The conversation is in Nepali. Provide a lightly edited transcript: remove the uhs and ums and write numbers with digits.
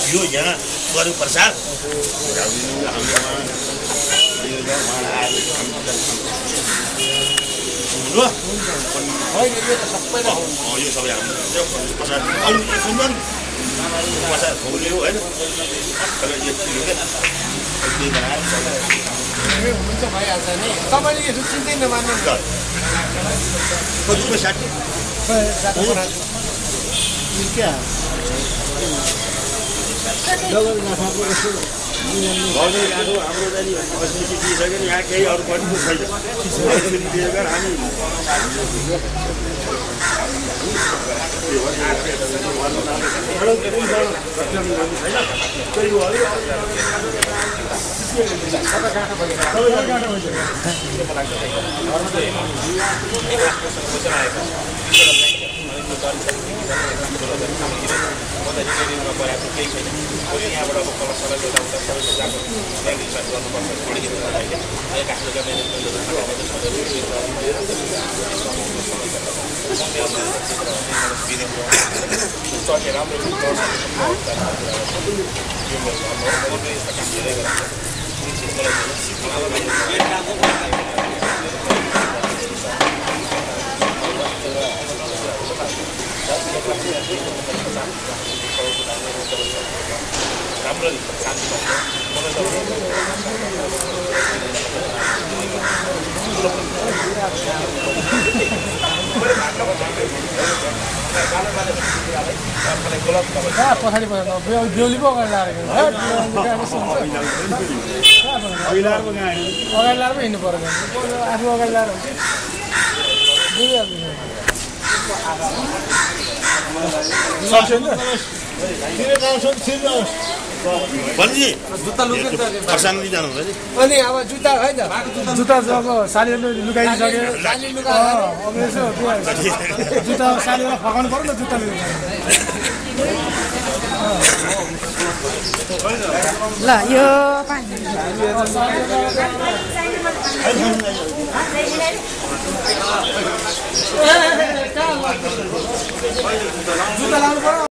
यो यहाँ गरौँ प्रसाद यो सबै हाम्रो प्रसाद सुन्दर प्रसाद खोल्यो होइन हुन्छ भइहाल्छ नि तपाईँले यसो चिन्दै नमान्नु कतिको 60 हाम्रो जानी अस्मिति दिइसक्यो यहाँ केही अरू पनि छैन दिएर हामी पछाडि बेहुली पो अगाडि लाएर अगाडि लाएर पो हिँड्नु पर्यो आफू अगाडि लाएर अनि अब जुत्ता होइन जुत्ता जब सालीले लुकाइसक्यो जुत्ता सालीलाई फकाउनु पर्यो न जुत्ता ल यो जुत्ता लाउनु पर्यो